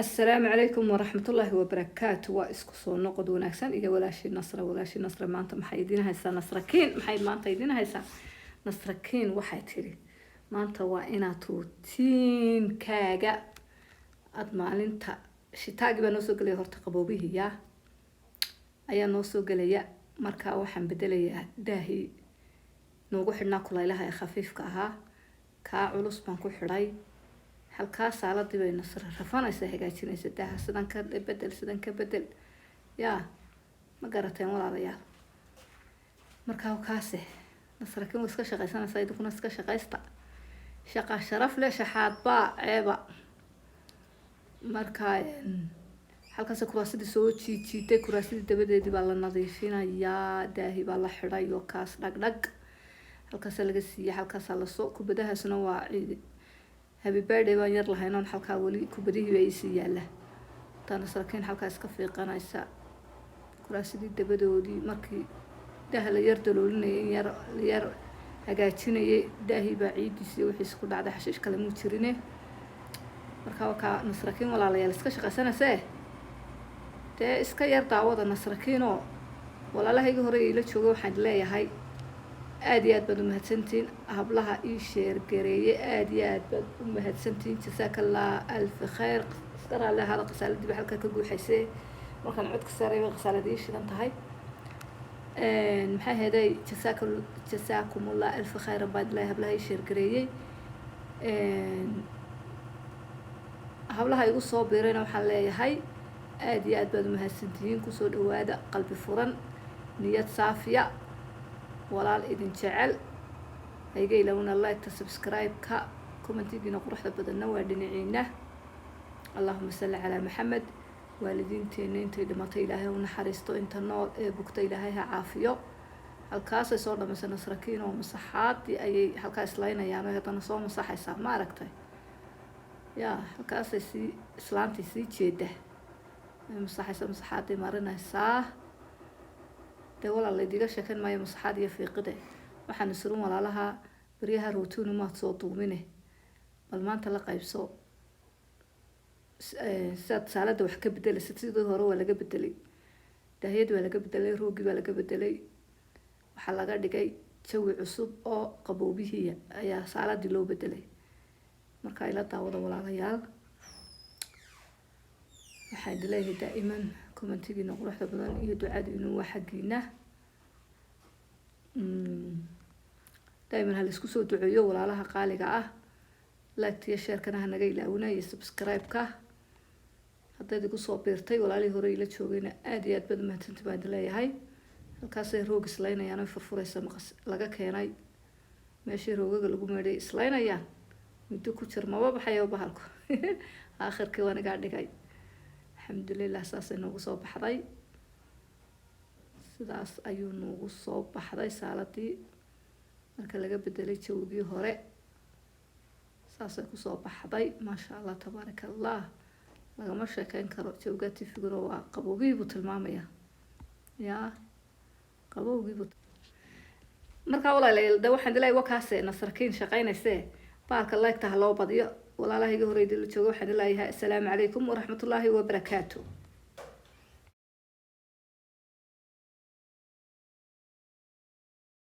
Asalaamu calaykum waraxmatullaahi wabarakaatu. Waa isku soo noqod wanaagsan iyo walaashii Nasra. Walaashii Nasra maanta maxay idiin haysaa? Nasrakiin maxay maanta idiin haysaa? Nasrakiin waxay tidhi maanta waa inaad routinekaaga aada maalinta shitaagii baa noo soo gelaya. Horta qaboobihii yaa ayaa noo soo gelaya. Marka waxaan bedelayaa daahii noogu xidhnaa kulaylaha ee khafiifka ahaa, kaa culus baan ku xidhay. Halkaa saaladii bay Nasra rafanaysa, hagaajinaysa daaha, sidan ka bedel, sidan ka bedel. Yaa ma garateen, walaalayaal? Markaa kaase Nasrakin way iska shaqaysanaysaa, idinkuna iska shaqaysta. Shaqa sharaf leh, shaxaad baa ceeba. Marka halkaas kuraasadii soo jiijiitay, kuraasadii dabadeedii baa la nadiifinayaa, daahi baa la xidhay oo kaas dhag dhag halkaasa laga siiyay. Halkaasaa lasoo kubadahaasna waa ciidi happy birthday baan yar lahayn oon halkaa weli kubadihii baa iisii yaala. Taa Nasrakiin halkaa iska fiiqanaysa kuraasidii dabadoodii. Markii daaha la yar daloolinayay, in yar la yar hagaajinayay, daahii baa ciidiisi wixiis ku dhacday, xashiish kale muu jirine. Marka wakaa Nasrakiin, walaalayaal, iska shaqaysanaysee. Dee iska yar daawada Nasrakiinoo walaalahayga hore iila jooga. Waxaan leeyahay aada iyo aad baad umahadsantihiin. Hablaha ii sharegareeyay, aada iyo aad baad u mahadsantihiin. Jasaaka Allah alfi khayr. Iska raalli ahaada, qasaaladii ba halkaa ka guuxaysay. Markaan codka saaray bay qasaaladii ii shidan tahay. Maxay heeday? Jasaakumullah alfi khayran baan leeyahay hablaha ii sharegareeyey. Hablaha igu soo biirayna waxaan leeyahay aada iyo aad baad umahadsantihiin. Kusoo dhawaada qalbi furan, niyad saafiya, walaal idin jecel. Hayga ilowna liketa, subscribe-ka, commentigiina quruxda badanna waa dhinaciina. Allahuma salli calaa Maxamed. Waalidiinteena intay dhimatay Ilaahay u naxariisto, inta nool ee bugta Ilaahay ha caafiyo. Halkaasay soo dhamaysa Nasrakiin oo masaxaadii ayay halkaa islaynayaan oo haddana soo masaxaysaa. Ma aragtay? Ya, halkaasay sii islaantii sii jeeda ay masaxaysa, masaxaaday marinaysaa. Dee walaal, laydiga sheekan maayo masaxaad iyo fiiqide. Waxaan isrun walaalaha baryaha routine maad soo duumine, bal maanta la qaybso sidaad saalada wax ka bedelaysa. Sidii hore waa laga bedelay, daahiyadii waa laga bedelay, roogii baa laga bedelay, waxaa laga dhigay jawi cusub oo qaboobihii ayaa saaladii loo bedelay. Marka ila daawada, walaalayaal. Waxaan idin leeyahay daa'iman commentigiina quruxda badan iyo ducadiinu waa xaggiina. Daa'iman ha laisku soo duceeyo, walaalaha qaaliga ah. Liketa iyo sharekana ha naga ilaawina iyo subscribe-ka haddayd igu soo biirtay. Walaalihii hore ila joogayna aada iyo aad baad umahadsantay baan idin leeyahay. Halkaasay roog islaynayaan oy furfuraysa, maqas laga keenay meeshii roogaga lagu meedhay islaynayaan. Muddo ku jir maba baxayo bahalku. Aakhirkii waan igaa dhigay, alxamdulilah. Saasay noogu soo baxday, sidaas ayuu noogu soo baxday saaladii marka laga bedelay jawigii hore. Saasay kusoo baxday, maasha Allah, tabaaraka Allah, lagama sheekeyn karo. Jawgaa tifiguna waa qaboobihii buu tilmaamaya, yaa qabowgiibuu. Markaa walaalayaal, de waxaan dilahay wakaase Nasarkiin shaqeynayse. Baalka liketa ha loo badiyo. Walaalahayga horeyda la jooga waxaan dilayahay assalaamu calaykum waraxmatullaahi wabarakaatu.